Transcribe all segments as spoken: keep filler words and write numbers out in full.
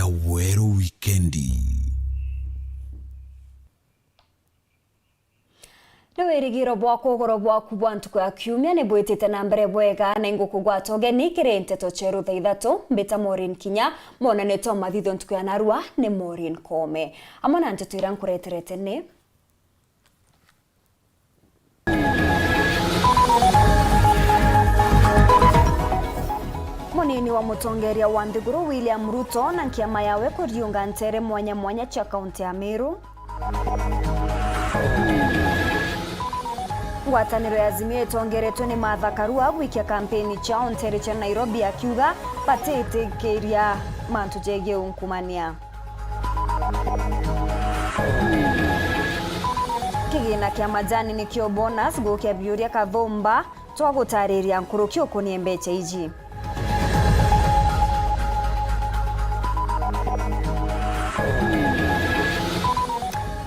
Aweru Wikendi. Ni wirigiro bwa kugoro bwaku bwa ntuku ya kiumia ni bwitite na mbere bwega, na ingukugwata ugeni kiri nteto cieru thaa ithatu. Mbita Maureen Kinya, monanio twa mathitho ntuku ya narua ni Maureen Koome. Amwe na nteto iria nkureterete ni: Munini wa mutongeria wa nthiguru William Ruto na nkiama yawe kuriunga nteere mwanya mwanya cia kaunti ya Meru. Ngwataniro ya Azimio itongeretwe ni Martha Karua gwikia kampeni ciao nteere cia Nairobi, akiuga batitikiria mantu jegie unkumania. Kigina kia majani nikio bonus gukia biuria kathumba twa gutariria nkuruki ukunie mbecha iji.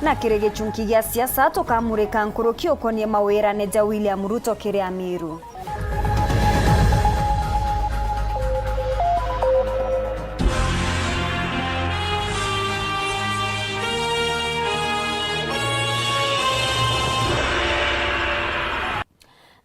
Na kiri gichunki gia siasa, tukamurika nkuruki ukunie mawirane ja William Ruto kiri Amiru.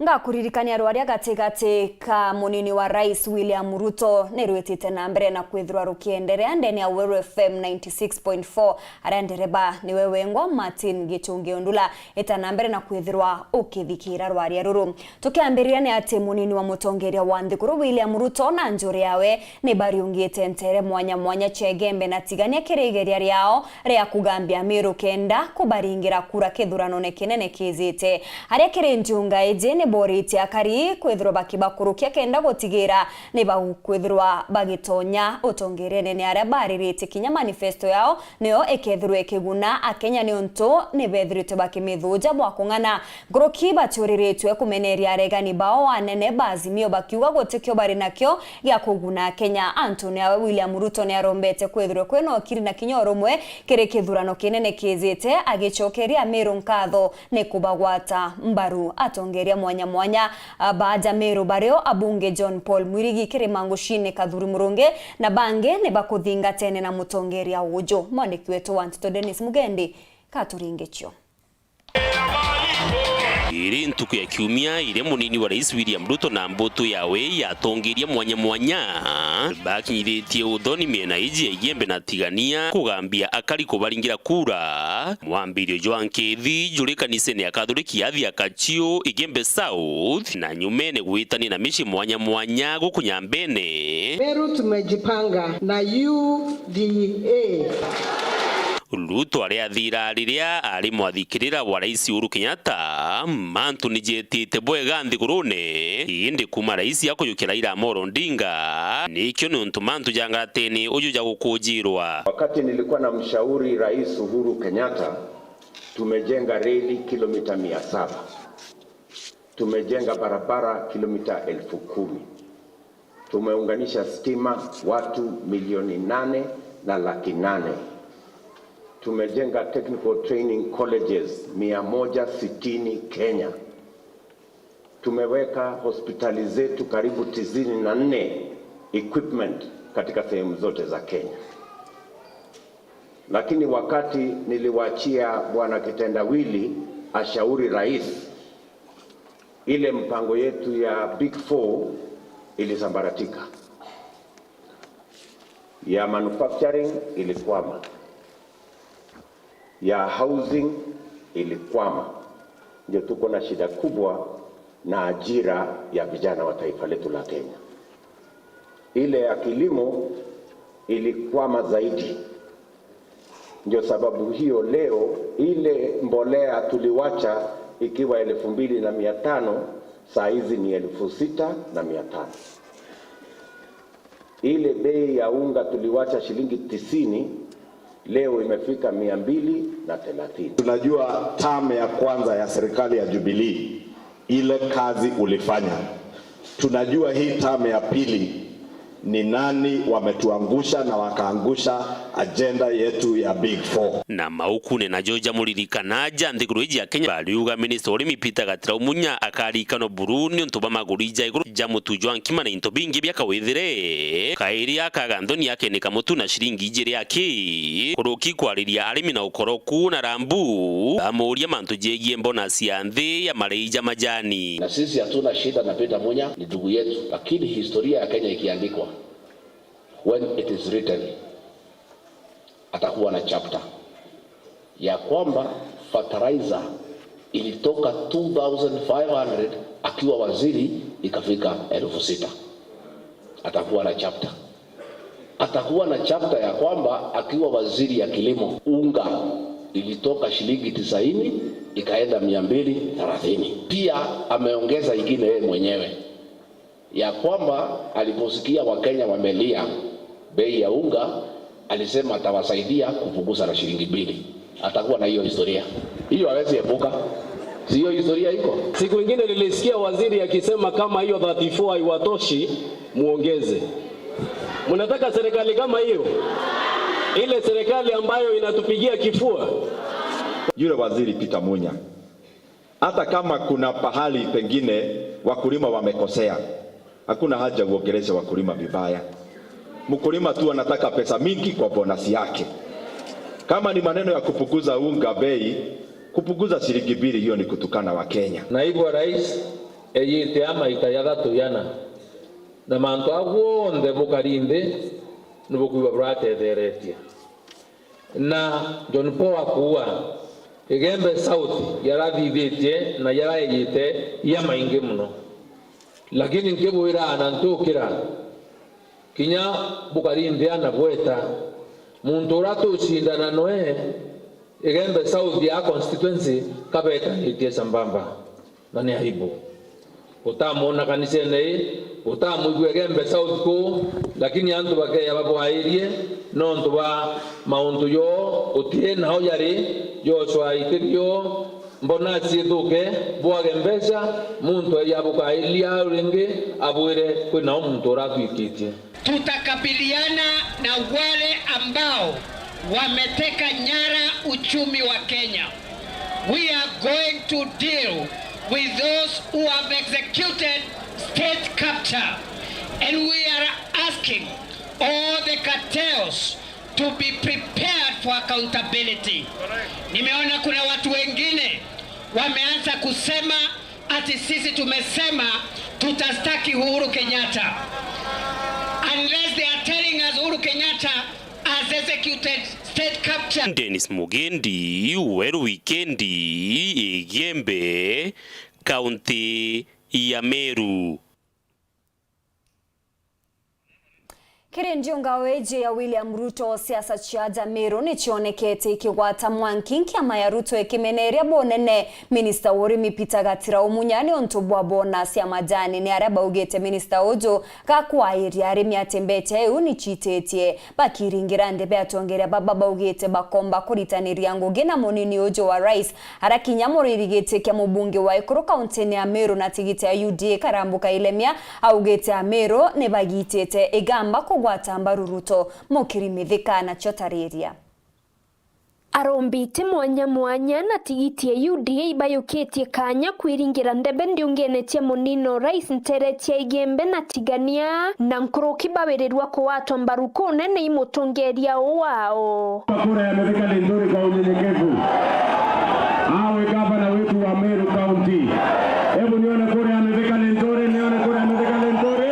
Ngakuririkania rwaria gatigati ka munini wa rais William Ruto ni rwitite na mbere na kwithirwa rukienderea ndene ya Weru F M ninety six point four, aria ndereba niwe wengwa Martin Gichungi Ondula. Eta na mbere na kwithirwa ukithikira rwaria ruru. Tukiambiriria ni ati munini wa mutongeria wa nthiguru William Ruto na njuri yawe ni bariungite nteere mwanya mwanya cia Igembe na Tigania kiri igeria riao ria kugambia Amiru kenda kubaringira kura kithuranone kinene kiijite. Aria kiri ntiunga iji ni boritie akari kwithirwa bakibakurukia kenda gutigira ni bakwithirwa bagitonya utongerene ni aria bariritie kinya manifesto yao niyo ikethirwa ikiguna Akenya niuntu ni bethiritwe bakimithuja bwa kung'ana. Nkuruki batiuriritwe kumeneria aregani bao anene ba Azimio bakiuga gutikio bari nakio gia kuguna Akenya. Antune awe William Ruto ni arombete kwithirwe kwina ukiri na kinya urumwe kiri kithurano kinene kiijite, agicokeria Amiru nkatho ni kubagwata mbaru. Atongeria mwanya mwanya, a, ba aja Meru bario abunge John Paul Mwirigi kiri Mangushini Kathuri Murungi na bangi ni bakuthingatene na mutongeria uju. Mwandiki wetu wa nteto Dennis Mugendi katuringicio. Iri ntuku ya kiumia iria munini wa rais William Ruto na mbutu yawe ya atongeria mwanya mwanya bakinyithitie uthoni miena iji ya Igembe na Tigania kugambia akari kubaringira kura. Mwambirio jwa nkithi juri kanisene ya Kathoriki ya Thiaka Chiu, Igembe South, na nyumene gwitania na micii mwanya mwanya guku Nyambene. Meru tumejipanga na U D A. Ruto aria athira riria ari mwathikirira wa rais Uhuru Kenyatta, mantu ni jetite bwega nthigurune, indi kuma rais akujukia Raila Amolo Odinga, nikio niuntu mantu ja ngaratini uju ja gukujirwa. Wakati nilikuwa namshauri Rais Uhuru Kenyatta, tumejenga reli kilomita mia saba. Tumejenga barabara kilomita elfu kumi. Tumeunganisha stima watu milioni nane na laki nane. Tumejenga technical training colleges mia moja sitini Kenya. Tumeweka hospitali zetu karibu tisini na nne equipment katika sehemu zote za Kenya. Lakini wakati niliwaachia Bwana Kitendawili ashauri rais, ile mpango yetu ya Big Four ilisambaratika. Ya manufacturing ilikwama. Ya housing ilikwama. Ndio tuko na shida kubwa na ajira ya vijana wa taifa letu la Kenya. Ile ya kilimo ilikwama zaidi. Ndio sababu hiyo leo ile mbolea tuliwacha ikiwa elfu mbili na mia tano, saa hizi ni elfu sita na mia tano. Ile bei ya unga tuliwacha shilingi tisini, leo imefika mia mbili na thelathini. Tunajua term ya kwanza ya serikali ya Jubilee, ile kazi ulifanya. Tunajua hii term ya pili, Ni nani wametuangusha na wakaangusha ajenda yetu ya Big Four? Na maukune najo ja muririkana ja nthiguru iji ya Kenya, bariuga minista urimi Peter Gatirau Munya akaririkanwa buru niuntu bwa maguri ja iguru ja mutu jwa nkima na into bingi bia kawithire. Kairi akaga nthoni akenika mutu na ciringi ijiri aki kuruki kwariria arimi na ukoroku na rambu, amuria mantu jegie bonus ya nthi ya marei ja majani. Na sisi hatuna shida na Peter Munya, ni ndugu yetu, lakini historia ya Kenya ikiandikwa, when it is written, atakuwa na chapter ya kwamba fertilizer ilitoka two thousand five hundred akiwa waziri ikafika elfu sita. Atakuwa na chapter. Atakuwa na chapter ya kwamba akiwa waziri ya kilimo, unga ilitoka shilingi tisaini ikaenda mia mbili thelathini. Pia ameongeza ingine yeye mwenyewe ya kwamba aliposikia Wakenya wamelia bei ya unga, alisema atawasaidia kupunguza na shilingi mbili. Atakuwa na hiyo historia. Hiyo hawezi epuka. Si hiyo historia iko? Siku ingine nilisikia waziri akisema kama hiyo thirty-four haiwatoshi, muongeze. Mnataka serikali kama hiyo? Ile serikali ambayo inatupigia kifua? Yule waziri Peter Munya, hata kama kuna pahali pengine wakulima wamekosea, hakuna haja uongeleshe wakulima vibaya. Mkulima tu anataka pesa mingi kwa bonus yake. Kama ni maneno ya kupunguza unga bei, kupunguza shilingi mbili, hiyo ni kutukana Wakenya. Naibu wa Rais eyite a maita jathatu jana, na mantu a gwonthe bukari nthi nibukwigua buratetheretie. Na John Paul akuuga, Igembe South yarathithitie na yaraejite ya maingi mono. Lakini nkibwira na ntukira, kinya bukari nthi ana bweta, muntu uria tucindana noe Igembe South ya constituency kabetanitie sambamba. Na ni aibu. Utamwona kanisene ii, utamwigua Igembe South kuu, lakini antu bakeya babwairie nontu bwa mauntu joo utii nao jari, Joshua itibio, mbonasi ithuke, bwage mbeca, muntu eya bukairia au ringi, abwire kwina u muntu uratwikitie. Tutakabiliana na wale ambao wameteka nyara uchumi wa Kenya. We are going to deal with those who have executed state capture, and we are asking all the cartels to be prepared for accountability. Nimeona kuna watu wengine wameanza kusema ati sisi tumesema tutastaki Uhuru Kenyatta. Unless they are telling us Uhuru Kenyatta has executed state capture. Dennis Mugendi, Weru Wikendi, Igembe, kaunti ya Meru. Kiri ndiungao iji ya William Ruto, siasa cia aja Meru nicionekete ikigwata mwanki, nkiama ya Ruto ikimeneria bunene minista wa urimi Peter Gatirau Munya niuntu bwa bonus ya majani. Ni aria baugite minista uju gakwairia arimi ati mbeca iu nicititie. Bakiringira ndebe, atongeria baba baugite bakomba kuritaniria ngugi na munini uju wa rais, ara kinya muririgiti kia mubunge wa ikuru kauntini ya Meru na tigiti ya U D A Karambu Kailemia augite Ameru ni bagitite igamba kugwata mbaru Ruto. Mukiri Mithika nacio tariria. Arombite mwanya mwanya na tigiti ya U D A ibayukitie kanya kwiringira ndebe ndiungene cia munini wa rais ntere cia Igembe na Tigania, na nkuruki bawirirwa kugwatwa mbaru kunene i mutongeria wao. Kura ya Mithika Linturi kwa unyenyekevu. Awe gavana wetu wa Meru County. Hebu nione kura ya Mithika Linturi, nione kura ya Mithika Linturi.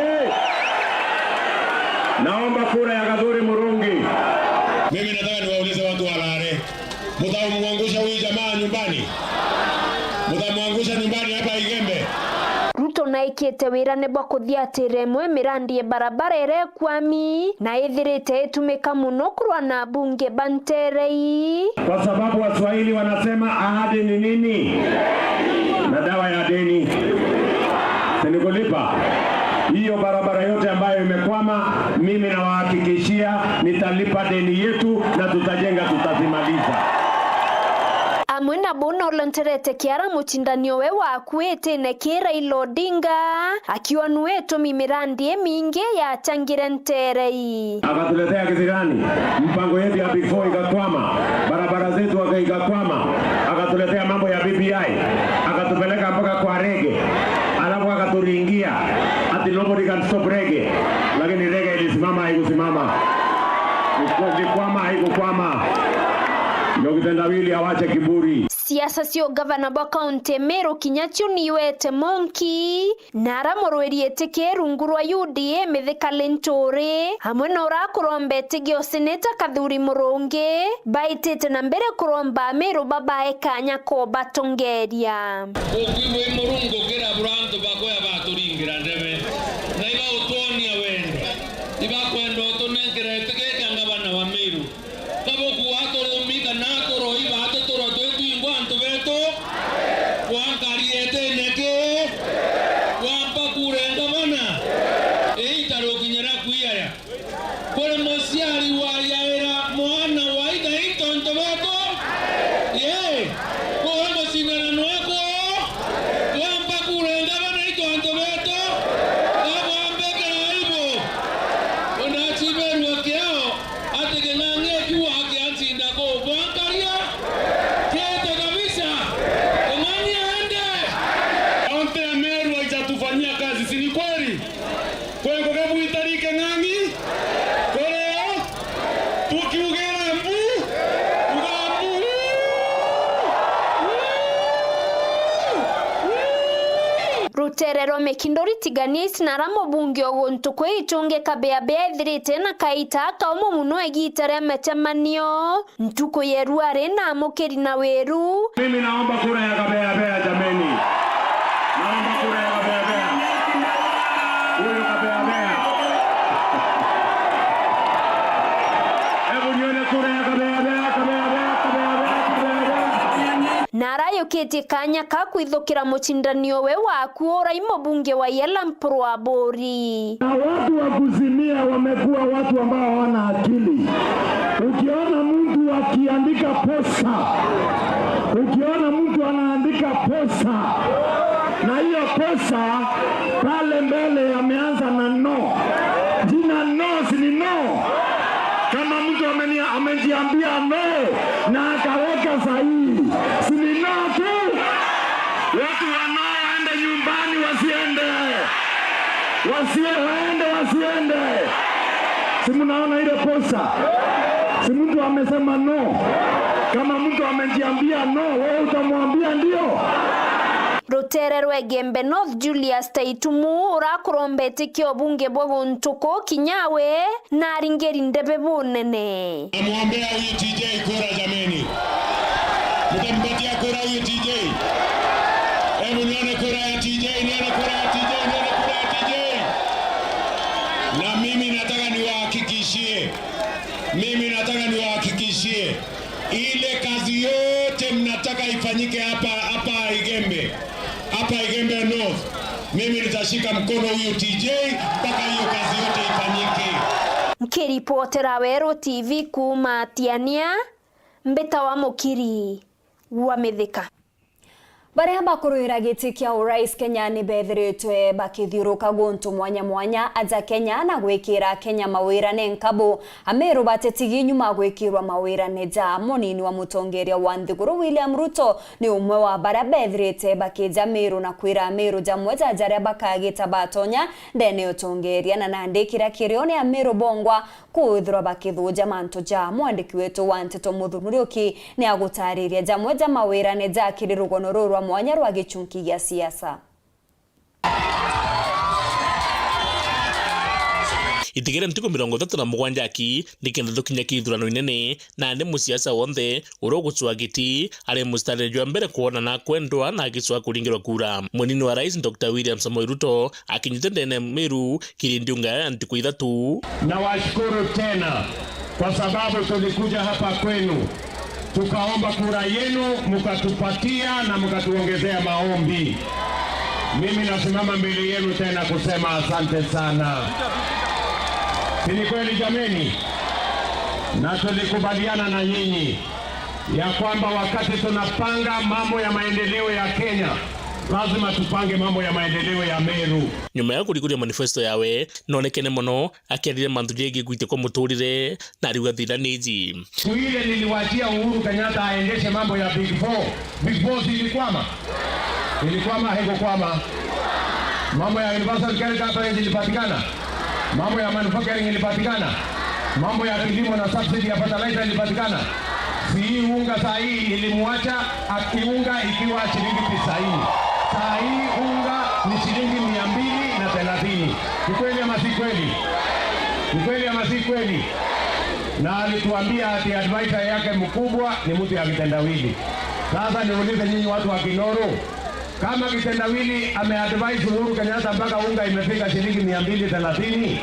Naomba kura ya Gathuri Murungi. Mimi nataka niwaulize watu wa Lare. Mutamwangusha huyu jamaa nyumbani? Mutamwangusha nyumbani hapa Igembe? Ruto naikite wirane bwa kuthiatira imwe mirandi ya barabara iria ikwami na ithirite itumika muno kurwa na abunge ba ntere ii. Kwa sababu Waswahili wanasema ahadi ni nini? Na dawa ya deni. Si ni kulipa? Hiyo barabara yote ambayo imekwama, mimi nawahakikishia nitalipa deni yetu na tutajenga, tutazimaliza. Amwe nabo nolonterete kiara mucindani owe wakuitine ki Raila Odinga, akiwa nu itumi mirandi imingi yachangire nterei. Akatuletea kitu gani? Mpango yetu ya Big Four ikakwama, barabara zetu aka-, ikakwama, akatuletea mambo ya B B I, akatupeleka mpaka kwa rege, alafu akaturingia ati nobody can stop rege, lakini rege ilisimama, haikusimama. Ilikwama, haikukwama. Ndio kitendawili awache kiburi. Siasa cia ugavana bwa kaunti ya Meru kinya cio niwete monki, na ara murwiri iti ki rungu rwa U D A Mithika Linturi, amwe na urakuromba iti gia useneta Kathuri Murungi, baitite na mbere kuromba Ameru babae kanya kobatongeria. Gukwigua i Murungu kira bura antu bakwe abaturingira ndebe, na ibautwonia wendo, ibakwenda utunenkera iti gia ngavana wa Meru. Babuku aturumi kana aturoi batuturwa twi twingwa antu betu, bwankari etene ki, bwampa kura ngavana, iita rukinyira kwiaya. Kuri muciari wayaira mwana wa ithe into antu betu, ye, kuwe gucindana nwekwo, bwampa kura ngavana into antu betu, babwambikira aibu, undaciberua kiao. Ati King'ang'i akiuga akiancinda kuu bwankaria, kiete kabisa. King'ang'i aende. Kaunti ya Meru haijatufanyia kazi, si ni kweli? Kwengo kebu itari King'ang'i, kuri o, tukiugira mbu, uga mbu. Rutere rwa Mikinduri Tigania Isinara mubunge o guntu kwi itungi Kabeabea ethirite na kaita kaumu muno igiita ria micemanio. Ntuku yeru ari na amukiri na wiru. Mimi naomba kura ya Kabeabea, jameni. Naomba kura ya Kabeabea. Huyu Kabeabea. Hebu nione kura ya Kabeabea, Kabeabea, Kabeabea, Kabeabea. Na arayukitie kanya ka kwithukira mucindani owe waku urai mubunge wa Yela Mpuru Aburi. Na watu wa kuzimia wamekuwa watu ambao hawana akili. Ukiona mtu akiandika posta, ukiona mtu anaandika posta, na hiyo posta pale mbele ameanza na no. Jina no si ni no? Kama mtu ameni-, amejiambia no na akaweka sahihi, si ni no tu? Watu wanaoenda nyumbani wasiende. Wasie-, waende, wasiende. Si mnaona ile posta? Si mtu amesema no? Kama mtu amejiambia no, wewe utamwambia ndio? Rutere rwa Igembe North, Julius Taitumu, urakuromba itikia ubunge bwa guntu kuu kinya we, na aringeri ndebe bunene. Namwombea huyu T J kura, jameni. Mtampatia kura huyu T J? Hebu nione kura ya T J, nione kura ya T J, nione kura ya T J. Na mimi nataka niwahakikishie, mimi nataka niwahakikishie, ile kazi yote mnataka ifanyike hapa, hapa Igembe, hapa Igembe North, mimi nitashika mkono huyu T J mpaka hiyo kazi yote ifanyike. Nkiripotera Weru T V kuuma Tiania, mbita wa Mukiri wa Mithika. Baria bakuruira giti kia urais Kenya ni bethiritwe bakithiuruka guntu mwanya mwanya aja Kenya na gwikira Kenya mawirane nkabu. Ameru batitigi nyuma gwikirwa mawirane ja. Munini wa mutongeria wa nthiguru William Ruto ni umwe wa baria bethirite bakija Meru na kwira Ameru jamwe ja jaria bakagita batonya ndene utongeria, na nandi kiria kirio ni Ameru bongwa kwithirwa bakithuja mantu ja. Mwandiki wetu wa nteto Muthu Muriuki ni agutariria jamwe ja mawirane ja kiri rugono ruru rwa mwanya rwa gichunki gia siasa. Itigere ntuku mirongo ithatu na mugwanja aki nikenda tukinya kithurano inene, nandi musiasa wonthe uria ugucwa giti ari mustarire jwa mbere kwonana kwendwa na agicwa kuringirwa kura. Munini wa rais Doctor William Samoei Ruto akinyite ndene Meru kiri ndiunga ya ntuku ithatu. Nawashukuru tena kwa sababu tulikuja hapa kwenu, tukaomba kura yenu, mkatupatia na mkatuongezea maombi. Mimi nasimama mbele yenu tena kusema asante sana. Si ni kweli jameni? Na tulikubaliana na nyinyi. Ya kwamba wakati tunapanga mambo ya maendeleo ya Kenya, lazima tupange mambo ya maendeleo ya Meru. Nyuma ya kurikuria manifesto yawe, nonekene mono akiarire mantu jegie gwitia kwa muturire na ariuga thina ni iji. Siku ile niliwachia Uhuru Kenyatta aendeshe mambo ya Big Four. Big Four si ilikwama? Ilikwama, haikukwama? Mambo ya universal health coverage ilipatikana? Mambo ya manufacturing ilipatikana? Mambo ya kilimo na subsidy ya fertilizer ilipatikana? Si hii unga saa hii ilimwacha akiunga ikiwa shilingi tisaini. Saa hii unga ni shilingi mia mbili na thelathini. Ni kweli ama si kweli? Ni kweli ama si kweli? Na alituambia ati advisor yake mkubwa ni mtu ya kitendawili. Sasa niulize nyinyi watu wa Kinoru, kama kitendawili ameadvise Uhuru Kenyatta mpaka unga imefika shilingi mia mbili thelathini,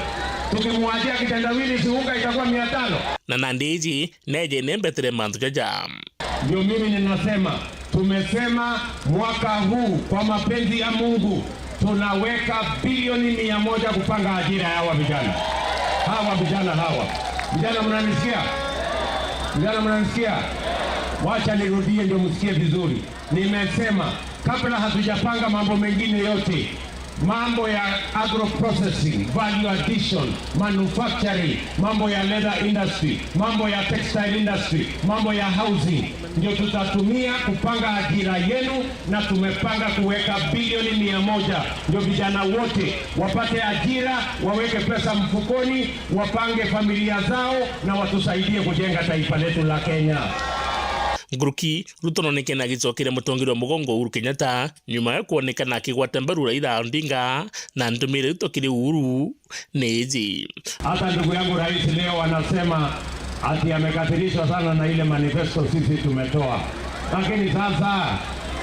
tukimwachia kitendawili, si unga itakuwa mia tano? Na nandi iji neje nembetere mantu jaja. Ndio mimi ninasema, tumesema mwaka huu kwa mapenzi ya Mungu tunaweka bilioni mia moja kupanga ajira ya hawa vijana. Hawa vijana hawa. Vijana mnanisikia? Vijana mnanisikia? Wacha nirudie ndio msikie vizuri. Nimesema kabla hatujapanga mambo mengine yote, mambo ya agro processing, value addition, manufacturing, mambo ya leather industry, mambo ya textile industry, mambo ya housing, ndio tutatumia kupanga ajira yenu, na tumepanga kuweka bilioni mia moja, ndio vijana wote wapate ajira, waweke pesa mfukoni, wapange familia zao, na watusaidie kujenga taifa letu la Kenya. Nkuruki, Ruto nonekene agicokera mutongeria wa mugongo Uhuru Kenyatta nyuma ya kwonekana akigwata mbaru Raila Odinga, na ntumire Ruto kiri Uhuru ni iji. Hata ndugu yangu rais leo anasema ati amekasirishwa sana na ile manifesto sisi tumetoa. Lakini sasa,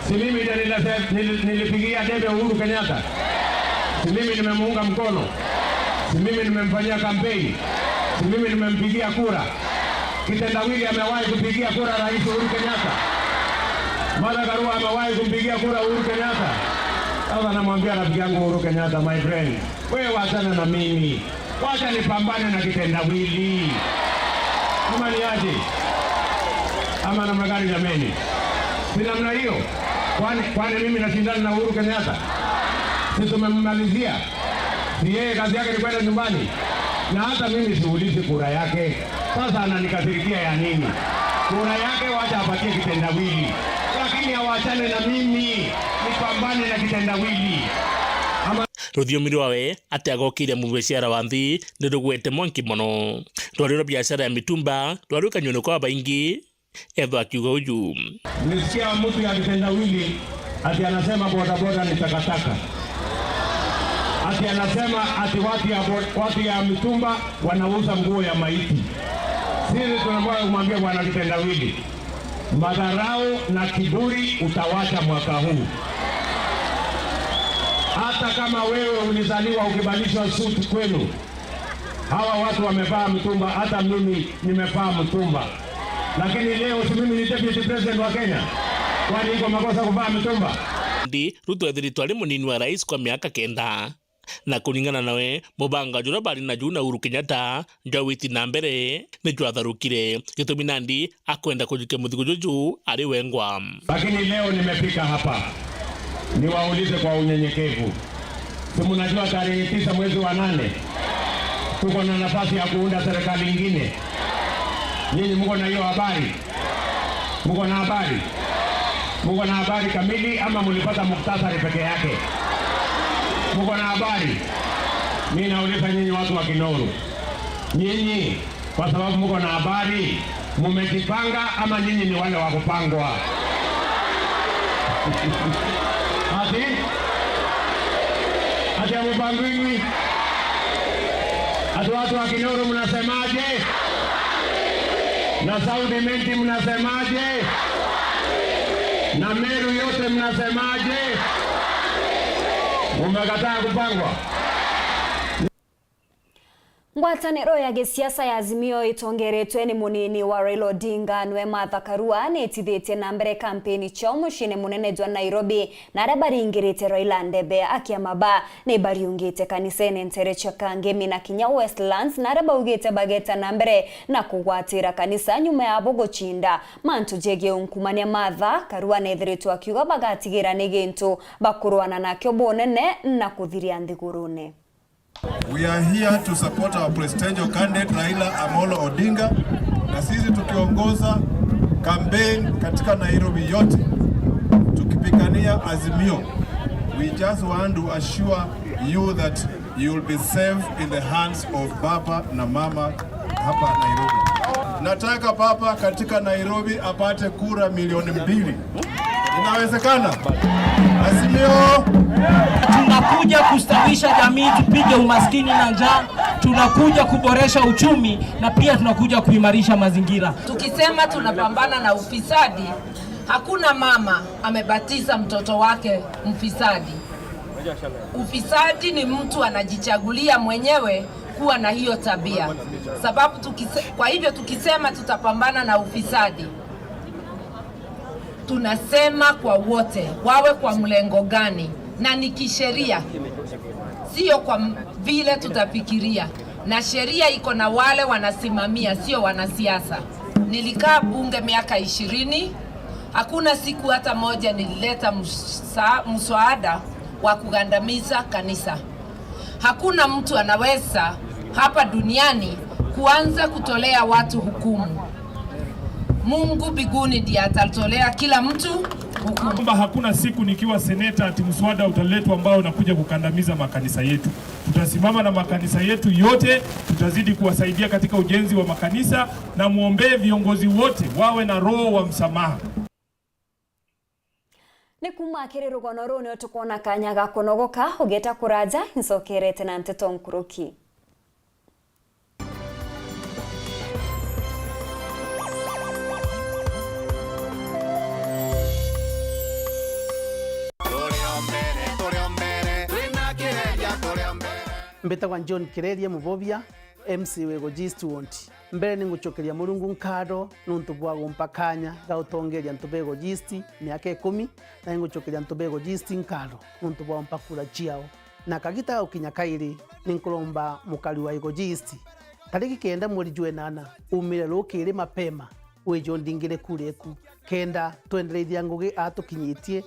si mimi ndio nilise-, nili-, nilipigia debe Uhuru Kenyatta? Si mimi nimemuunga mkono? Si mimi nimemfanyia kampeni? Si mimi nimempigia kura? Kitendawili amewahi kupigia kura Rais Uhuru Kenyatta? Martha Karua amewahi kumpigia kura Uhuru Kenyatta? Sasa namwambia rafiki yangu Uhuru Kenyatta, my friend, wewe wachana na mimi. Wacha nipambane na kitendawili. Ama ni aje? Ama namna gani jameni? Si namna hiyo? Kwani, kwani mimi nashindana na Uhuru Kenyatta? Si tumemmalizia? Si yeye kazi yake ni kwenda nyumbani? Na hata mimi siulizi kura yake. Sasa ananikasirikia ya nini? Kura yake wacha apatie kitendawili. Lakini awachane na mimi. Nipambane na kitendawili. Ama Ruthiomi rwawe ati agokiria mubiashara wa nthi ni rugwete mwanki mono. Rwari rwa biashara ya mitumba rwari ukanyuene kwa baingi, ethwa akiuga uju. Nilisikia mtu ya kitendawili ati anasema bodaboda ni takataka. Ati anasema ati watu ya bo-, watu ya mitumba wanauza nguo ya maiti. Sisi tunamwambia bwana kitendawili, madharau na kiburi utawacha mwaka huu. Hata kama wewe ulizaliwa ukivalishwa suit kwenu, hawa watu wamevaa mtumba, hata mimi nimevaa mtumba. Lakini leo si mimi ni deputy president wa Kenya? Kwani iko makosa kuvaa mtumba? Ndi, Ruto ethiritwe ari munini wa rais kwa miaka kenda. Na kuringana nawe, mubanga juria bari naju na Uhuru Kenyatta jwa witi na mbere ni jwatharukire. Gitumi nandi akwenda kujukia muthigo juju ari wengwa. Lakini leo nimefika hapa, niwaulize kwa unyenyekevu. Si mnajua tarehe tisa mwezi wa nane, tuko na nafasi ya kuunda serikali ingine? Nyinyi mko na hiyo habari? Mko na habari? Mko na habari kamili ama mlipata muktasari peke yake? Mko na habari? Mimi nauliza nyinyi watu wa Kinoru. Nyinyi, kwa sababu mko na habari, mumejipanga ama nyinyi ni wale wa kupangwa? Ati? Ati hamupangwingwi? Ati watu wa Kinoru mnasemaje? Na South Imenti mnasemaje? Na Meru yote mnasemaje? Mumekataa kupangwa? Ngwataniro ya gisiasa ya Azimio itongeretwe ni munini wa Raila Odinga, niwe Martha Karua, ni itithitie na mbere kampeni ciao muciine munene jwa Nairobi, na aria baringirite Raila ndebe akiama ba ni bariungite kanisene ntere cia Kangemi na kinya Westlands, na aria baugite bageta na mbere na kugwatira kanisa nyuma yabo gucinda. Mantu jegie unkumania Martha Karua neethiritwe akiuga bagatigira ni gintu bakurwana nakio bunene na kuthiria nthigurune. We are here to support our presidential candidate Raila Amolo Odinga, na sisi tukiongoza campaign katika Nairobi yote tukipigania Azimio. We just want to assure you that you will be safe in the hands of Baba na Mama hapa Nairobi. Nataka Baba katika Nairobi apate kura milioni mbili. Inawezekana? Azimio! Tunakuja kustawisha jamii, tupige umaskini na njaa. Tunakuja kuboresha uchumi na pia tunakuja kuimarisha mazingira. Tukisema tunapambana na ufisadi, hakuna mama amebatiza mtoto wake mfisadi. Ufisadi ni mtu anajichagulia mwenyewe kuwa na hiyo tabia. Sababu tukise-, kwa hivyo tukisema tutapambana na ufisadi, tunasema kwa wote, wawe kwa mlengo gani, na ni kisheria, sio kwa m-, vile tutafikiria. Na sheria iko na wale wanasimamia, sio wanasiasa. Nilikaa bunge miaka ishirini, hakuna siku hata moja nilileta msa-, mswada wa kugandamiza kanisa. Hakuna mtu anaweza hapa duniani kuanza kutolea watu hukumu. Mungu mbinguni ndiye atatolea kila mtu hukumu. Kwamba hakuna siku nikiwa seneta ati mswada utaletwa ambao unakuja kukandamiza makanisa yetu. Tutasimama na makanisa yetu yote, tutazidi kuwasaidia katika ujenzi wa makanisa, na muombee viongozi wote wawe na roho wa msamaha. Ni kuuma kiri rugono ruu nio tukwona kanya ga kunogoka, ugiita kuraja, ncokerete na nteto nkuruki. Mbitagwa John Kireria Mubobia, M C wa Igoji East Ward. Mbere ni ngucokeria Murungu nkatho nuntu bwa gumpa kanya ga utongeria antu ba Igoji East miaka ikumi, na ni ngucokeria antu ba Igoji East nkatho nuntu bwa gumpa kura ciao. Na kagita ga gukinya kairi, ni nkuromba mukari wa Igoji East, tariki kenda mweri jwa inana, umire rukiri mapema, wije undingire kura eku, kenda twendereithia ngugi aa tukinyitie,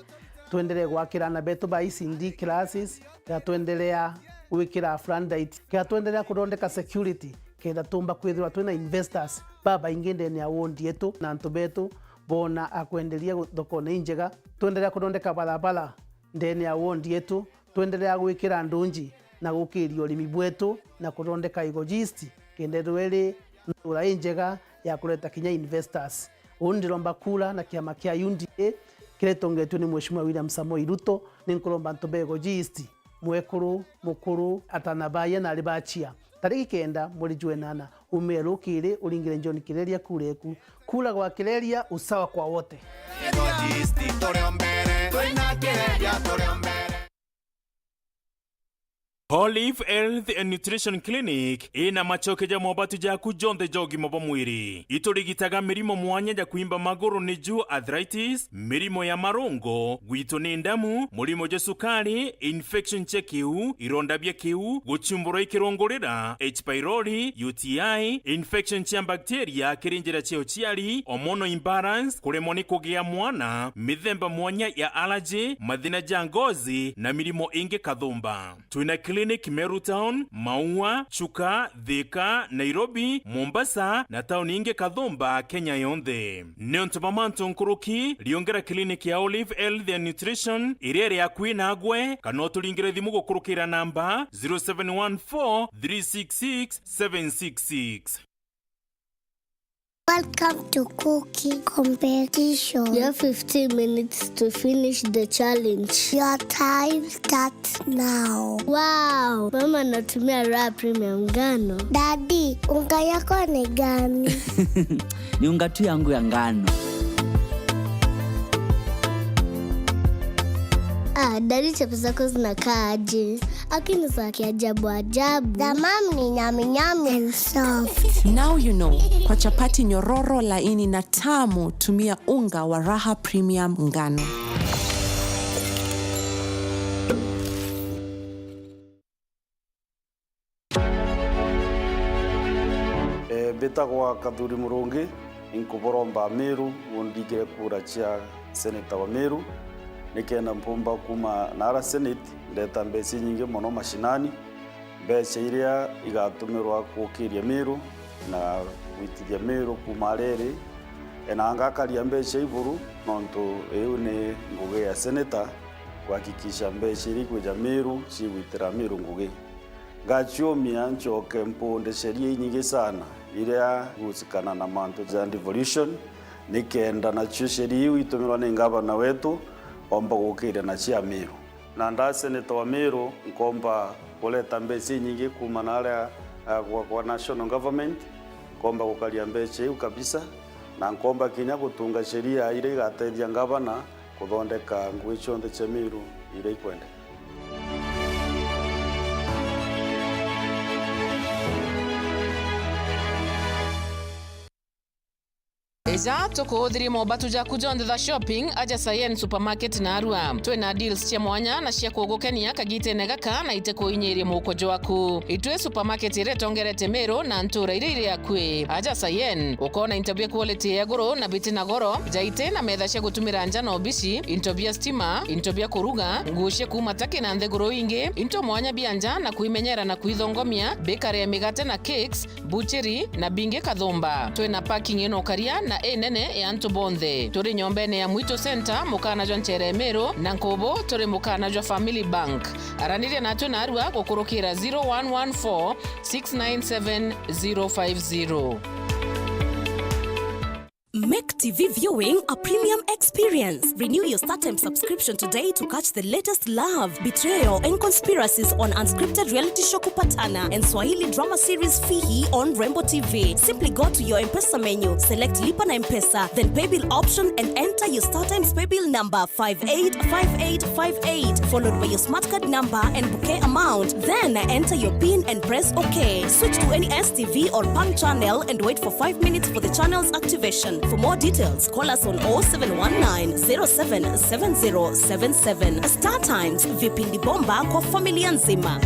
twenderee gwakira aana betu ba E C D classes, kenda twenderea gwikira floodlight, kenda twenderea kuthondeka security, kenda tuumba kwithirwa twina investors babaingi ndene ya ward yetu, na antu betu boona a kwenderia gu-, thokone injega, twenderea kuthondeka barabara ndene ya ward yetu, twenderea gwikira ndunji na gukiria urimi bwetu na kuthondeka Igoji East, kenda ithirwa iri ntura injega ya kureta kinya investors. Uu ndiromba kura na kiama kia U D A kiria gitongetue ni Mheshimiwa William Samoei Ruto. Ni nkuromba antu ba Igoji East, mwekuru, mukuru, atana baye na ari bachia, tariki kenda mweri jwa inana, umire rukiri uringire John Kireria kura eku. Kura gwa Kireria, usawa kwa wote. Igoji East turi o mbere, twina Kireria turi o mbere. Olive Health and Nutrition Clinic ina macoke ja mobatu jaku jonthe ja ugima bwa mwiri. Iturigitaga mirimo mwanya ja kwimba maguru, niju arthritis, mirimo ya marungo, gwitu ni ndamu, murimo jwa sukari, infection cia kiu, ironda bia kiu, guchumburwa i kirungurira, H pylori, U T I, infection cia bacteria kiri njira cia uciari, hormonal imbalance, kuremwa ni kugia mwana, mithemba mwanya ya allergy, mathina ja ngozi, na mirimo ingi kathumba. Twina clinic Meru Town, Maua, Chuka, Thika, Nairobi, Mombasa, na tauni ingi kathumba Kenya yonthe. Niuntu bwa mantu nkuruki, riungera clinic ya Olive Health and Nutrition iria iri akui nagwe, kana uturingire thimu gukurukira namba zero seven one four three six six seven six six. Welcome to cooking competition. You have fifteen minutes to finish the challenge. Your time starts now. Wow, mama anatumia Raha Premium ngano. Daddy, unga yako ni gani? Ni unga tu yangu ya ngano. Ah, daddy, chapati zako zinakaa aje? Lakini za kiajabu ajabu. The mom ni nyami nyami and soft. Now you know, kwa chapati nyororo, laini na tamu, tumia unga wa Raha Premium Ngano. Eh, mbitagwa Kathuri Murungi, inkuburomba Meru, undingire kura cia seneta wa Meru, nikenda mpumba kuma nara senate, ndeta mbeca inyingi mono mashinani, mbeca iria igatumirwa gukiria Meru na gwitithia Meru kuma ariri, e, na ngakaria mbeca iburu, nontu iu ni ngugi ya seneta, kuhakikisha mbeca iria ikwija Meru cigwitira Meru ngugi. Ngaciumia ncoke mpunde sheria inyingi sana iria igusikana na mantu ja devolution, nikenda nacio sheria iu itumirwa ni ngavana wetu omba gukiria na cia Meru. Na nda seneta wa Meru, nkomba kureta mbeca inyingi kuma na aria, ah, kwa, kwa national government, nkomba gukaria mbeca iu kabisa, na nkomba kinya gutunga sheria iria igatethia ngavana kuthondeka ngugi cionthe cia Meru iria ikwendeka. Ija tukuuthirie mobatu jaku jonthe ja shopping aja Sayen Supermarket narua. Twina deals cia mwanya na cia kugukenia kagitene gaka na itikuinyiria muhuko jwaku. Itwi supermarket iria itongerete Meru na ntura iria iri akui. Aja Sayen, ukoona into bia quality ya iguru na biti na goro, jaiti na metha cia gutumira nja na obici, into bia stima, into bia kuruga, nguo cia kuuma Turkey na nthiguru ingi, into mwanya bia nja na kuimenyera na kuithongomia, bakery ya migate na cakes, bucheri na bingi kathumba. Twina parking ina ukaria na inene ya antu bonthe. Turi nyombene ya Mwitu Center, mukana jwa nchere Meru, na nkubu turi mukana jwa Family Bank. Araniria natwe narua gukurukira zero one one four six nine seven zero five zero. Make T V viewing a premium experience. Renew your StarTimes subscription today to catch the latest love, betrayal, and conspiracies on unscripted reality show Kupatana and Swahili drama series Fihi on Rembo T V. Simply go to your M-Pesa menu, select Lipa na M-Pesa, then Paybill option and enter your StarTimes Paybill number five eight five eight five eight, followed by your smart card number and bouquet amount. Then enter your pin and press OK. Switch to any S T V or Pang channel and wait for five minutes for the channel's activation. For more details, call us on oh seven one nine zero seven seven zero seven seven. StarTimes, vipindi bomba kwa familia nzima.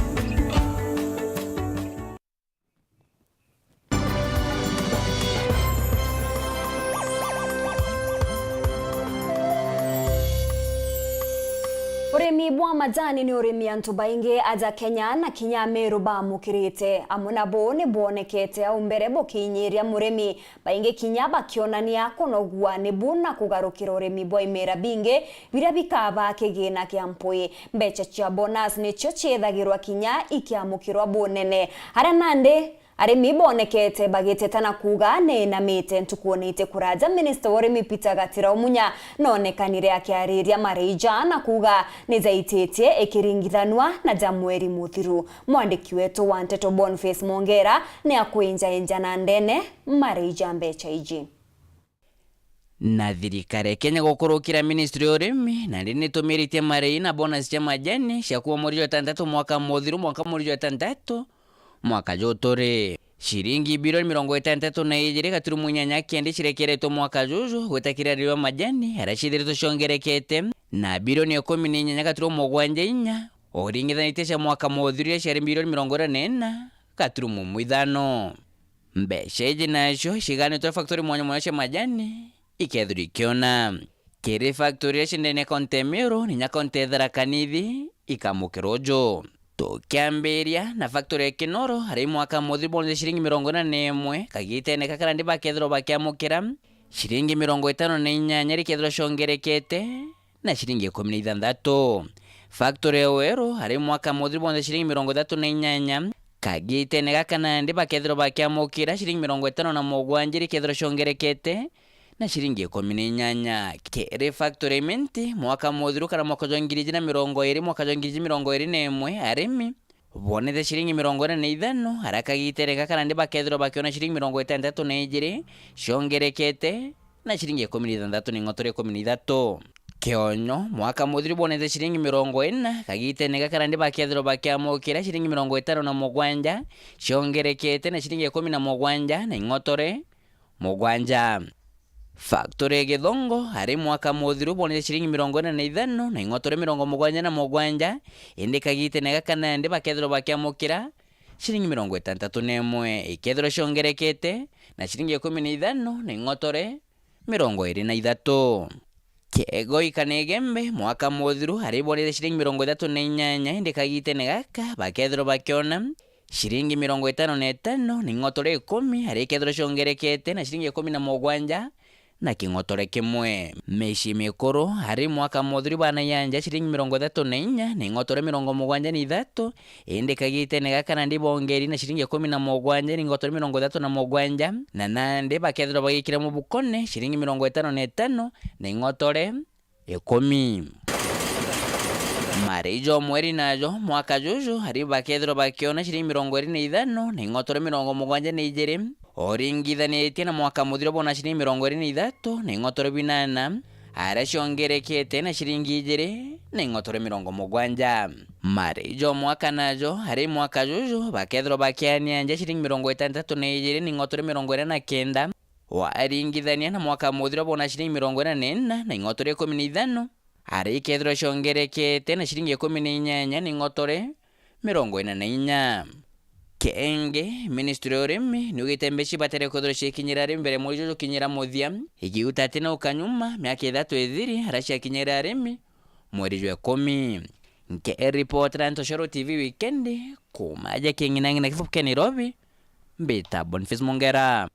Urimi bwa majani ni urimi antu baingi aja Kenya na kinya Meru bamukirite. Amwe nabo ni bwonekete au mbere bukinyiria murimi, baingi kinya bakionania kunogua nibu na kugarukira urimi bwa imera bingi biria bikabaa kigina kia mpwi. Mbeca cia bonus nicio ciethagirwa kinya ikiamukirwa bunene. Aria nandi arimi bonekete bagiteta na kuuga ni inamite. Ntuku o na iti kuraja, minista wa urimi Peter Gatira Umunya noonekanire akiariria Maraija na kuuga ni jaititie ikiringithanua na ja mweri muthiru. Mwandiki wetu wa nteto Boniface Mwongera ni akwinjainja na ndene Maraija mbeca iji. Na thirikari ya Kenya gukurukira ministry ya urimi, nandi nitumiritie marei na bonus cia majani cia kuuma mweri jwa itantatu mwaka muthiru mwanka mweri jwa itantatu mwaka juu turi. Ciringi bilioni mirongo itantatu na ijiri gaturumo inyanya kenda cirekeretwe mwaka juju gwita kiri arei ba majani aria ciithiritwe ciongerekete, na bilioni ikumi na inyanya gaturumo mugwanja inya uringithanitie cia mwaka muthiru iria ciari bilioni mirongo ina na ina gaturumo imwe ithano. Mbeca iji nacio ciganitwe factory mwanya mwanya cia majani ikethirwa ikiona. Kiri factory iria ci ndene ya kaunti ya Meru, na inya kaunti ya Tharaka Nithi ikamukirwa uju. Tukiambiria na factory ya Kinoro, arai mwaka muthiru boonire ciringi mirongo ina na imwe, kagitene gaka nandi bakethirwa bakiamukira ciringi mirongo itano na inyanya, rikethirwa ciongerekete na ciringi ikumi na ithanthatu. Factory ya Weru, arai mwaka muthiru boonire ciringi mirongo ithatu na inyanya, kagitene gaka nandi bakethirwa bakiamukira ciringi mirongo itano na mugwanja, rikethirwa ciongerekete na ciringi ikumi na inyanya. Kiri factory ya Imenti, mwaka muthiru kana mwaka jwa ngiri ijiri na mirongo iri, mwaka jwa ngiri ijiri mirongo iri na imwe, arimi boonete ciringi mirongo ina na ithano, aria kagitene gaka nandi bakethirwa bakiona ciringi mirongo itantatu na ijiri ciongerekete na ciringi ikumi na ithanthatu na ing'otore ikumi na ithatu. Kionyo, mwaka muthiru bwonete ciringi mirongo ina, kagitene gaka nandi bakethirwa bakiamukira ciringi mirongo itano na mugwanja, ciongerekete na ciringi ikumi na mugwanja na ing'otore mugwanja. Factory ya Githongo, ari mwaka muthiru bwonete ciringi mirongo ina na ithano na ing'otore mirongo mugwanja na mugwanja, indi kagitene gaka nandi bakethirwa bakiamukira ciringi mirongo itantatu na imwe, ikethirwa ciongerekete na ciringi ikumi na ithano na ing'otore mirongo iri na ithatu. Kiegoi kana Igembe, mwaka muthiru ari bwonete ciringi mirongo ithatu na inyanya, indi kagitene gaka bakethirwa bakiona ciringi mirongo itano na itano na ing'otore ikumi, ari ikethirwa ciongerekete na ciringi ikumi na mugwanja na king'otore kimwe. Micii mikuru, ari mwaka muthiru bana yanja ciringi mirongo ithatu na inya na ing'otore mirongo mugwanja na ithatu, indi kagitene gaka nandi bongeri na ciringi ikumi na mugwanja na ing'otore mirongo ithatu na mugwanja, na nandi bakethirwa bagikira mubukone ciringi mirongo itano na itano na ing'otore ikumi. Marei jo mweri najo mwaka juju, ari bakethirwa bakiona ciringi mirongo iri na ithano na ing'otore mirongo mugwanja na ijiri, uringithanitie na mwaka muthiru bona ciringi mirongo iri na ithatu na ing'otore binana, aria ciongerekete na ciringi ijiri na ing'otore mirongo mugwanja. Marei jo mwaka najo, ari mwaka juju, bakethirwa bakiania nja ciringi mirongo itantatu na ijiri na ing'otore mirongo ina na kenda, waringithania na mwaka muthiru bona ciringi mirongo ina na ina na ing'otore ikumi na ithano, ari ikethirwa ciongerekete na ciringi ikumi na inyanya na ing'otore mirongo ina na inya. Kenge, ministry ya urimi niugite mbeca ibatere kwithirwa cikinyira arimi mbere mweri juju jukinyira muthia, igiuta ati na ukanyuma miaka ithatu ithiri, aria ciakinyira arimi mweri jwa ikumi. Nke report na Ntoshoro T V Weekend, kuma aja king'inang'ina kithuku kia Nairobi, mbita Boniface Mongera.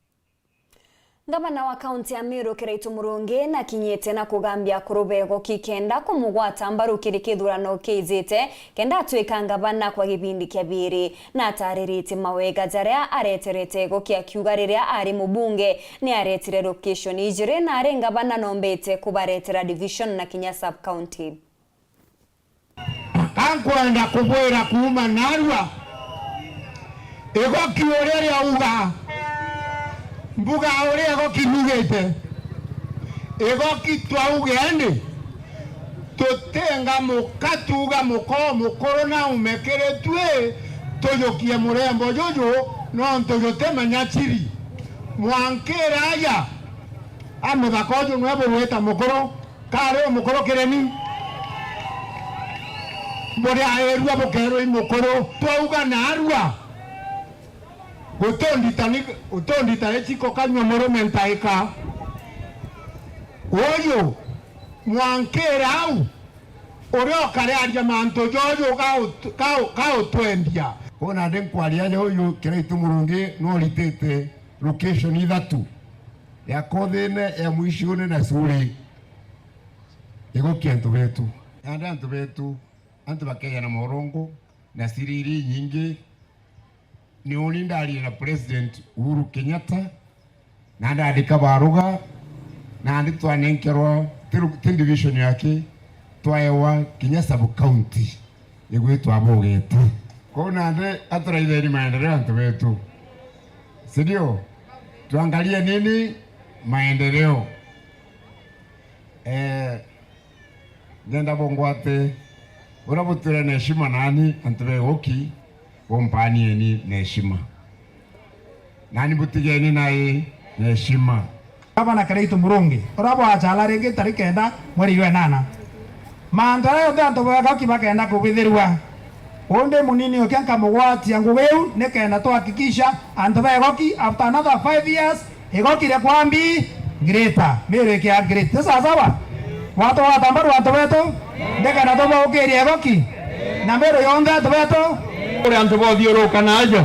Ngavana wa kaunti ya Meru Kiraitu Murungi nakinyite na kugambia akuru ba Igoki kenda kumugwata mbaru kiri kithurano kiijite, kenda atwika ngavana kwa gibindi kia biiri. Na atariritie mawega jaria areterete Igoki akiuga riria ari mubunge ni aretire location ijiri, na ari ngavana nombite kubaretera division na kinya sub county. Ka nkwenda kubwira kuuma narua, Igoki uria riauga, mbuga uria Igoki riugite, Igoki twauge ni tutinga muka tuuga muka umukuru na ume kiri twi, tujukie murembo juju, nontu jutimenya chiri. Mwankira aja, a muthaka uju nwe burwita mukuru, Kari umukuru kiri ni? Buri airua bukerwa i mukuru. Twauga narua. Gutundita ni, gutundita ichiko kanyua murume ntaika. Uyu, mwankira au, uria ukariaria mantu joju ka ut-, ka u-, ka utwendia. Kwona ndi nkwaria aja uyu Kiraitu Murungi noritite location ithatu, ya Kothine, ya Mwiciune na Suri. Igoki antu betu. Nandi antu betu, antu bakeja na morungu na siri inyingi. Ni uni ndarie na President Uhuru Kenyatta, na ndandika baruga, nandi twanenkerwa ti ru-, ti division yake, twaewa kinya sub county. Igwitwa bugete. Kwou nandi aturaitheni maendeleo antu betu. Si ndio? Tuangalie nini? Maendeleo. Eh, ngenda bungwate, buria butwire na heshima nani, antu ba Igoki, bumpanieni na heshima. Nani butigeni nai na heshima. Gavana Kiraitu Murungi, uria bwachala ringi tariki kenda mweri jwa inana. Mantu jaria jonthe antu ba Igoki bakenda kubithirua. Uu ndi munini ukia nkamugwatia ngugi iu, nikenda tuhakikisha antu ba Igoki, after another five years, Igoki rikwambi greater, Meru ikia great. Ti sawa sawa? Watugwata mbaru antu betu, nikenda tubaukiria Igoki na Meru yonthe antu betu. Kuri antu bothiuruka na aja,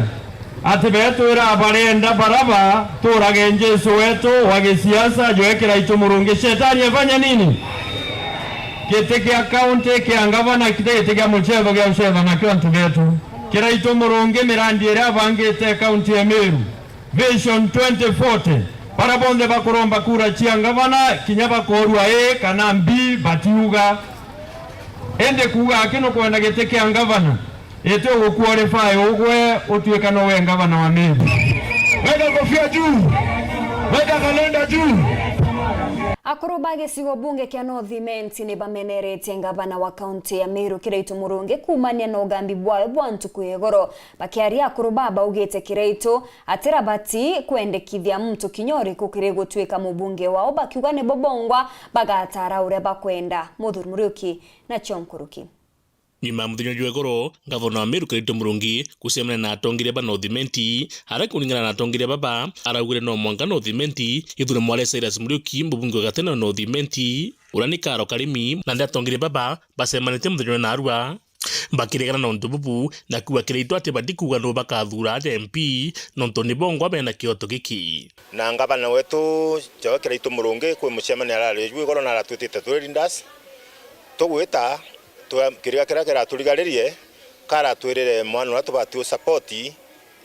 ati betwira barenda Baraba, tuurage Jesu wetu wa gisiasa, jwe Kiraitu Murungi. Shetani afanya nini? Giti kia kaunti kia ngavana, giti giti kia mucetho gia ucetha nakio antu betu. Kiraitu Murungi, mirandi iria abangite kaunti ya Meru, Vision twenty forty, baria bonthe bakuromba kura cia ngavana, kinya bakoorua ii kana mbi, batiuga. Indi kuuga aki nukwenda giti kia ngavana, iti uguqualify ugwe utuika nowe ngavana wa Meru. Weka kofia juu. Weka kalenda juu. Akuru ba gicigo bunge kia North Imenti ni bameneretie ngavana wa kaunti ya Meru Kiraitu Murungi kuumania na ugambi bwawe bwa ntuku ya igoro. Bakiaria, akuru baa baugite Kiraitu atirabati kwendekithia muntu kinya uriku kiri gutuika mubunge wao, bakiuga nibo bongwa bagatara uria bakwenda. Muthuri Muriuki nacio nkuruki. Nyuma ya muthenya jwa igoro, ngavana wa Meru Kiraitu Murungi gucemania na atongeria ba North Imenti, aria kuringana na atongeria baba, araugire no mwanka North Imenti ithure mwari Cyrus Muriuki, mubunge wa gatene wa North Imenti, uria ni Karo Karimi, na ndi atongeria baba bacemanitie muthenya jwa naarua bakiregana na untu bubu, na kuuga Kiraitu atibati kuuga nuu bakathura aja M P, nontu ni bongwa bena kioto giki. Na ngavana wetu, Joe Kiraitu Murungi, kwi mucemania arari ju igoro na aratwitite turi leaders, tugwita, twa-, kiriga kiria kiraturigaririe, karatwirire mwana uria tubati u support, i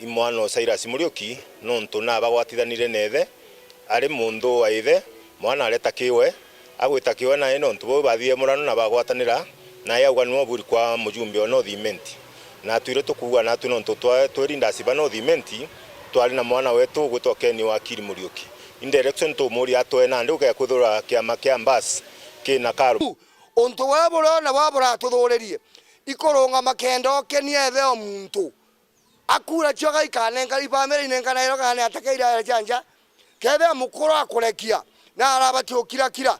mwana o Cyrus Muriuki, nontu nabagwatithanire na ithe, ari muntu wa ithe, mwana areta kiwe, agwita kiwe nae nontu bau bathire murano na bagwatanira, nae auga niwe uburi kwa mujumbe o North Imenti. Na atwire tukuuga natu nontu twa-, twi leaders ba North Imenti, twari na mwana wetu ugwitwa Ken Wakiri Muriuki. In direction tumuria atwe nandi ukekwithirwa kiama kia Mbas kina Karo. Untu buria buriona bwa buratuthuririe, ikurungama kenda ukenia ithe o muntu. Akura cio gaikanenka, ibamira inenkanairwo kana ni atekeire aria cia nja. Kethira mukuru akurekia, na arabati ukirakira.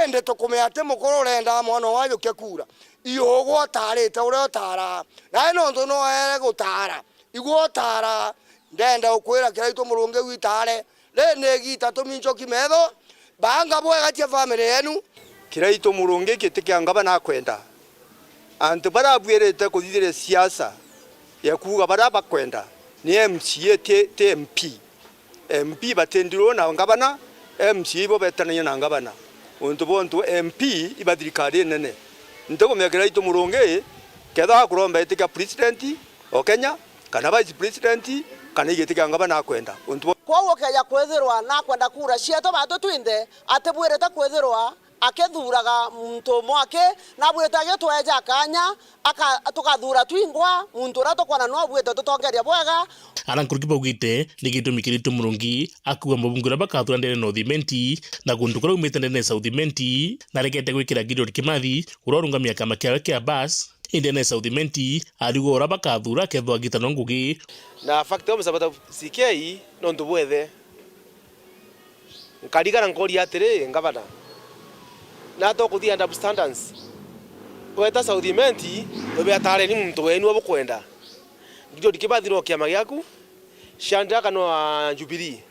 Indi tukumenya ati mukuru urenda mwana wajukia kura. Iugwa utarite uria utaraa. Nae nontu noere gutara, igwa utaraa. Ndenda ukwira Kiraitu Murungi witare. Riri ni igiita tuminchoki metho, banga bwega cia family yenu. Kiraitu Murungi giti kia ngavana akwenda. Antu baria abuirite kuthithiria siasa ya kuuga baria bakwenda ni M C A, ti, ti M P. M P batindirwo na ngavana, M C A ibo betanagia na ngavana. Untu bwa untu M P iba thirikari inene. Ntikumenya Kiraitu Murungi, kethira akuromba giti kia president o Kenya, kana vice president, kana igiti kia ngavana akwenda. Untu bwa Kwou ukeja kwithirwa nakwenda kura cietu batu twinthe, atibwirite kwithirwa akithuuraga muntu umwe aki, nabwirite agitweja kaanya, aka-, tukathuura twingwa muntu uria tukwona niwe ubwite tutongeria bwega. Ara nkuruki baugite ni gitumi Kiraitu Murungi akuuga mubunge uria bakathuura ndene North Imenti na guntu kuria aumite ndene South Imenti, na aregete gwikira Gideon Kimathi uria urungamia kiama kiawe kia Bas, indi ndene South Imenti ariuga uria bakathuura akethwa agitanwa ngugi. Na fact, musabata C K nontu bwethe. Nkarigara nkoria atiri, ngavana, nata ukuthia double standards? Weta South Imenti, ubia tareni muntu wenu ubukwenda. Gideon Kimathi no kiama giaku, Shadrack no wa Jubilee.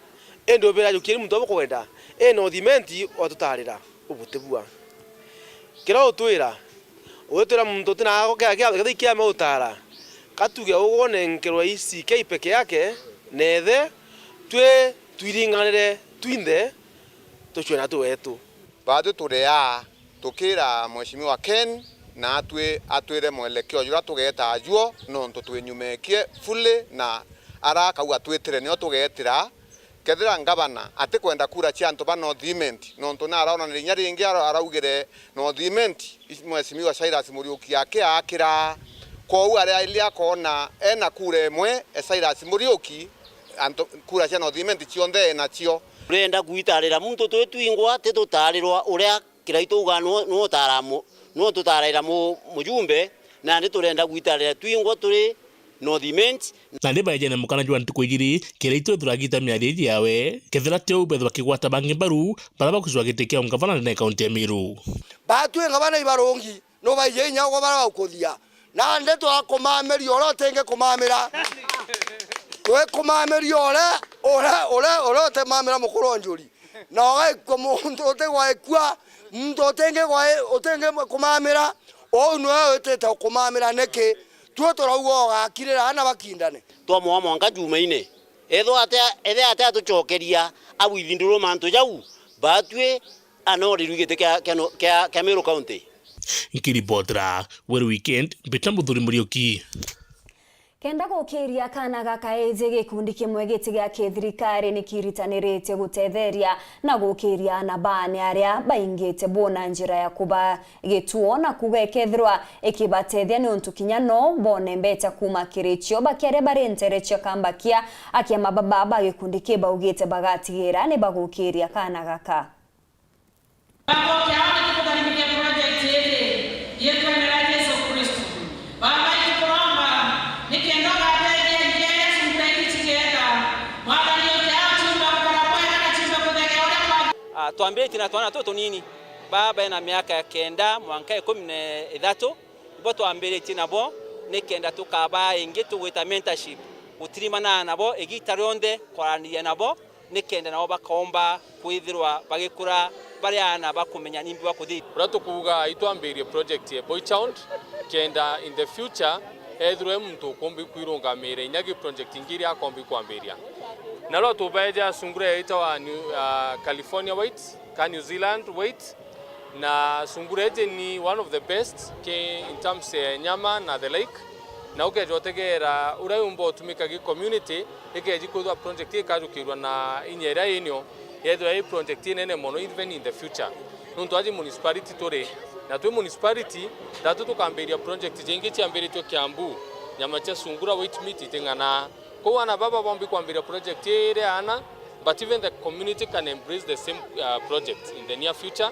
Indi ubira jukieni muntu ubukwenda. Ii North Imenti watutarira, ubutibua. Kiria utwira, witwira muntu utina kia, kia, kia, kiama utara. Katuge ugwo nenkerwa i C K peke yake, na ithe, twi twiringanire twinthe, tucwe na twi wetu. Baatwi turi aa, tukira Mheshimiwa Ken, na atwi, atwire mwelekeo juria tugeeta ajuo, nontu twinyumeekie fully, na ara akauga twitire nio tugeetira. Kethira ngavana atikwenda kura cia antu ba North Imenti, nontu naraonanirie inya ringi ara-, araugire North Imenti, Mheshimiwa Cyrus Muriuki akiaakira. Kwou aria ili akoona ena kura imwe, e Cyrus Muriuki, antu, kura cia North Imenti cionthe enacio. Turenda gwitarira muntu twi twingwa, ti tutarirwa uria Kiraitu uga nu-, nu utara mu-, nu tutaraira mu-, mujumbe, nandi turenda gwitarira twingwa turi North Imenti. Nandi baejene mukana jwa ntuku ijiri, Kiraitu ethirwa agita miario iji yawe, kethira ti uu bethirwa bakigwata bangi mbaru, baria bakucwa giti kia ungavana ndene ya kaunti ya Meru. Baatwi ngavana ibarungi, nubaije inya ugwa baria bagukuthia. Nandi twakumamiria uria utingi kumamira. Twikumamiria uria, uria, uria, uria utimamira mukuru o njuri. Na ugaikua muntu utigwaikua, muntu utingi gwai-, utingi kumamira, uu niwe witite ukumamira niki? Tui turauga ugakirira ana bakindane. Twamwa mwanka Jumaine. Ethwa ate, ethe ate atucokeria abwithinduru mantu jau, batwi anorirwe giti kia, kia, kia, kia Meru County. Nkiripotera Weru Weekend, mbita Muthuri Muriuki. Kenda gukiria kaana gaka eeje gikundi kimwe giti gia kithirikari ni kiritaniritie gutetheria na gukiria aana baane aria baingite bo na njira ya kuba gituo, na kuuga ikethirwa ikibateethia niuntu kinya no boone mbecha kuuma kiri cio. Bakiaria bari ntere cia kambakia, akiama baba ba gikundi ki baugite bagatigira ni bagukiria kaana gaka. Twambiritie na twana tutunini, baa bena miaka ya kenda mwanka ikumi na ithatu, nibo twambiritie nabo, nikenda tukabaa ingi tugwita mentorship, gutirimana nabo igita rionthe, kwaraniria nabo, nikenda nabo bakomba kwithirwa bagikura bari aana bakumenya nimbi bakuthithia. Uria tukuuga itwambirie project ya Boy Child, kenda in the future ethirwe muntu ukumbi kwirungamira inya gi project ingi iria akombi kwambiria. Naro tubeja sungura yetawa New, uh, California White, ka New Zealand White, na sungura iji ni one of the best ki in terms ya nyama na the like. Na ukeja utegera uria yumba utumika gi community, ikeji kwithwa project ikajukirwa na inya iria inio, yethirwa i project inene mono even in the future. Nontu aji municipality turi, na twi municipality, ndatu tukambiria project jingi ciambiritwe Kiambu, nyama cia sungura, white meat, iting'ana. Kou aana baba bombi kwambiria project ii iri aana, but even the community can embrace the same, uh, project in the near future,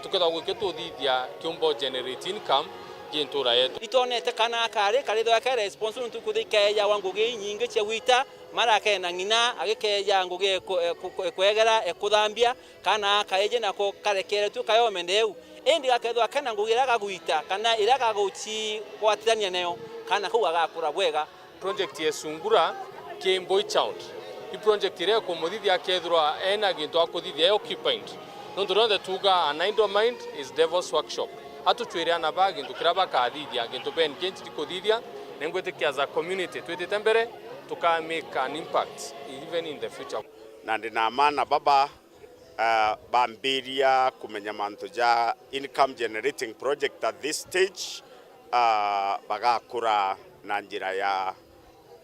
tukethirwa gwikio tuthithia kiumba generate income gi ntura yetu. Itwonete kana kari karithwa ke response nontu kuthi keejawa ngugi inyingi cia gwita, mara kena ng'ina agikeeja ngugi eku-, eku-, ekwegera, ekuthambia, kana kaiji nako karekeretue kayome ndeu. Indi gakethirwa kena ngugi iria gagwita kana iria gagucigwatirania nayo, kana kau gagakura bwega. Project ya sungura ki Boy Child, i project iria ikumuthithia akethirwa ena gintu akuthithia e occupied. Nontu rionthe tuuga, "An idle mind is devil's workshop." Atucwire aana ba gintu kiria bakathithia, gintu ben kinti kuthithia, na ingwitikia as a community twitite mbere, tuka make an impact even in the future. Na ndi na ma na baba, uh, bambiria kumenya mantu ja income generating project at this stage, uh, bagakura na njira ya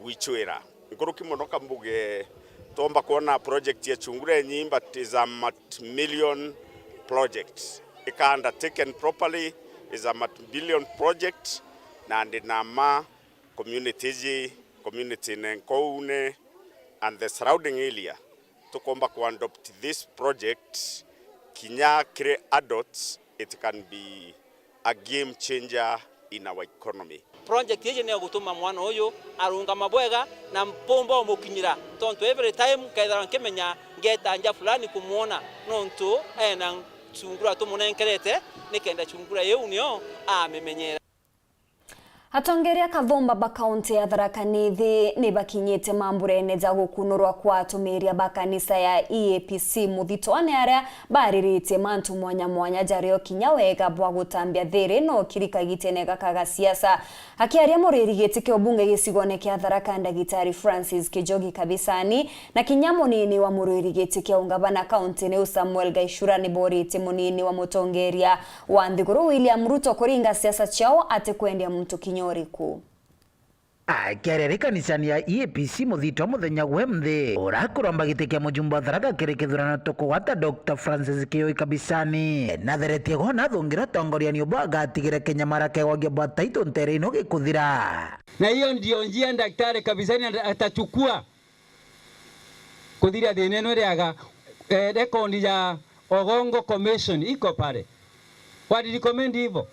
gwicwira. Nkuruki mono kambuge, twomba kwona project ya Chungurenyi, but is a multi-million project. Ika undertaken properly, is a multi-billion project, na ndi na ma community iji, community ne nkoune and the surrounding area, tukomba ku adopt this project kinya kiri adults, it can be a game changer in our economy. Project iji niyo gutuma mwana uyu arungama bwega na mpumba umukinyira, tontu every time nkethirwa nkimenya ngeta nja fulani kumwona, nontu ena chungura tumunenkerete, nikenda chungura iu niyo amimenyera. Atongeria kathumba ba kaunti ya Tharaka Nithi ni bakinyite mamburene ja gukunurwa kwa atumiria ba kanisa ya E A P C Muthitwa, ni aria bariritie mantu mwanya mwanya jario kinya wega bwa gutambia thiri no kiri kagitene gaka ga siasa. Akiaria muriri giti kia ubunge gicigone kia Tharaka, Ndagitari Francis Kijogi Kabisani, na kinya munini wa muriri giti kia ungavana kaunti niu Samuel Gaishura ni boritie munini wa mutongeria wa nthiguru William Ruto kuringa siasa ciao atikwendia muntu kinya uriku. Akiaria ari kanisani ya E A P C Muthitwa muthenya gwe mthi, urakuromba giti kia mujumbe wa Tharaka kiri kithurano tukugwata Doctor Francis Kioi Kabisani natheretie gona athungire utongoriani ubu agatigire kinyamara kegwagia bwa taito ntere ino gikuthira. Na hiyo ndio njia Daktari Kabisani ata-, atachukua. Kuthiria thina ino iriaga, eh, record ya Ogongo Commission iko pale. Wali recommend hivyo.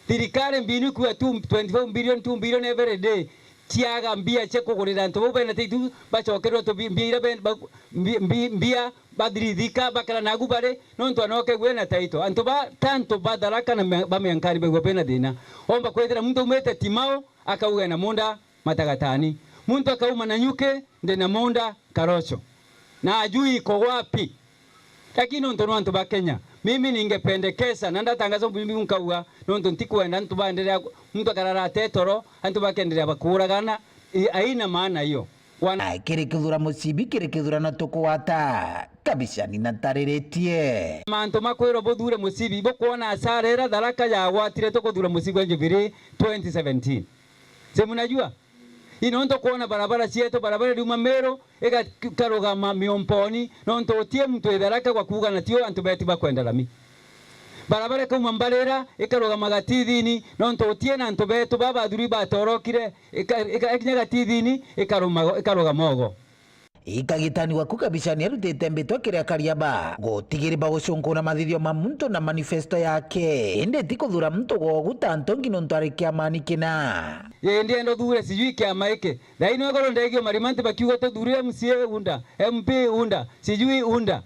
Thirikari mbinu kuwa two, twenty-five billion, two billion every day. Ciaga mbia cia kugurira antu bau bena taitu bacokerwe tu bi-, mbia iria ben-, ba-, mbi-, mbi-, mbia bathirithika bakara nagu bari, nontu anoke gwe na taito. Antu ba, tantu ba Tharaka na me-, ba Miankani bagua bena thina. Omba kwithira muntu aumite Timao, akauga ena munda Matagatani. Muntu akauma Nanyuki, ndina munda Karocho. Na ajui iko wapi. Lakini nontu ni antu ba Kenya, mimi ningependekeza, na ndatangaza mimi nkauga, nontu ntikwenda antu baendelea, muntu akarara atetoro, antu bakendelea bakuuragana, i-, haina maana hiyo. Wana- Akiri kithura mucibi kiri kithurano tukugwata, Kabisani na ntariritie. Mantu makwirwo buthure mucibi, bukwona asara ira Tharaka yagwatire tukuthura mucibi wa Jubilee twenty seventeen. Si mnajua? Ino ntukwona barabara cietu, barabara iriuma Meru, iga-, ikarugama Miomponi, nontu utie muntu wi Tharaka gwa kuuga na tio antu betu bakwenda lami. Barabara ikauma Mbarira, ikarugama Gatithini, nontu utie na antu betu baba athuri batorokire, ika-, ika-, ikinya Gatithini, ikaruma-, ikarugama ugo. Ikagitani gwaku Kabisani arutite mbitwa kiri akari aba, gutigiri bagucunkuna mathithio ma muntu na manifesto yake, indi ti kuthura muntu gwogu ta ntongi nontu ari kiamani kina. Ii, ndienda uthure sijui kiama iki. Thaino igoro ndegio marima nti bakiuga tuthurire M C A unda, M P unda, sijui unda.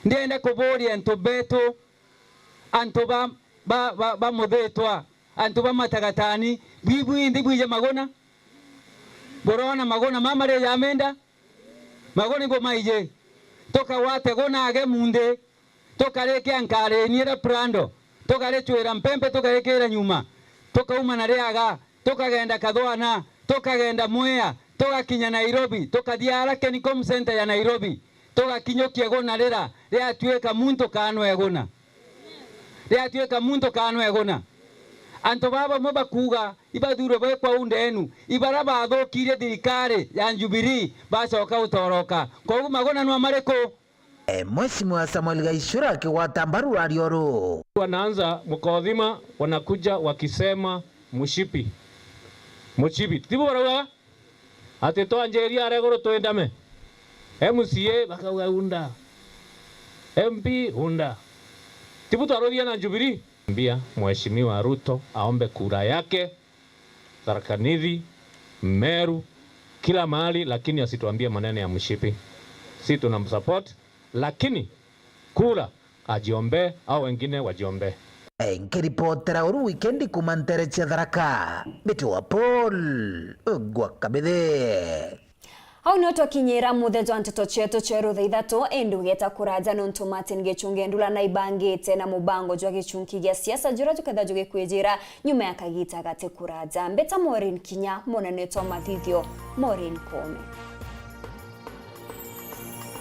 Ndienda kuburia antu betu, antu ba, ba, ba, ba Muthitwa, antu ba Matagatani, bwibwi nthi bwije Maguna? Burona Maguna mama ri jamenda? Maguna ibo maije. Tukagwate Guna age munthi, tukarikia nkarini ira Prado, tukaricwira mpempe, tukarikira nyuma, tukauma na riaga, tukagenda Kathwana, tukagenda Mwea, tugakinya Nairobi, tukathia ara Kencom Center ya Nairobi, tugakinyukia Guna rira riatuika muntu kanwe Guna. Riatuika muntu kanwe Guna. Antu baa bamwe bakuuga ibathurwe baikwa undenu, ibara bathukirie thirikari ya Jubilee bacoka utoroka. Koguo Maguna nwa mariku? E, Mheshimiwa Samuel Gaishura akigwata mbaru rwario ruu. Wanaanza Mkothima, wanakuja wakisema mshipi. Mshipi. Tibu barauga? Ati twanjiria aria iguru twindame. M C A bakauga unda. M P unda. Tibu twaruthia na Jubilee? Ambia Mheshimiwa Ruto aombe kura yake, Tharaka Nithi, Meru, kila mahali, lakini asituambie maneno ya mshipi. Si tunamsupport, lakini kura ajiombee au wengine wajiombee. Nkiripotera uru wikendi kuma ntere cia Tharaka, mbitwa Paul Gwakabithe. Au nio twakinyira muthia jwa nteto cietu cia rutha ithatu, indi ugeta kuraja nontu Martin Gichunge Ndula naibangite na mubango jwa gichunki gia siasa juria juketha jugikwijira nyuma ya kagita gati kuraja. Mbeta Maureen Kinya, munene twa mathithio Maureen Koome.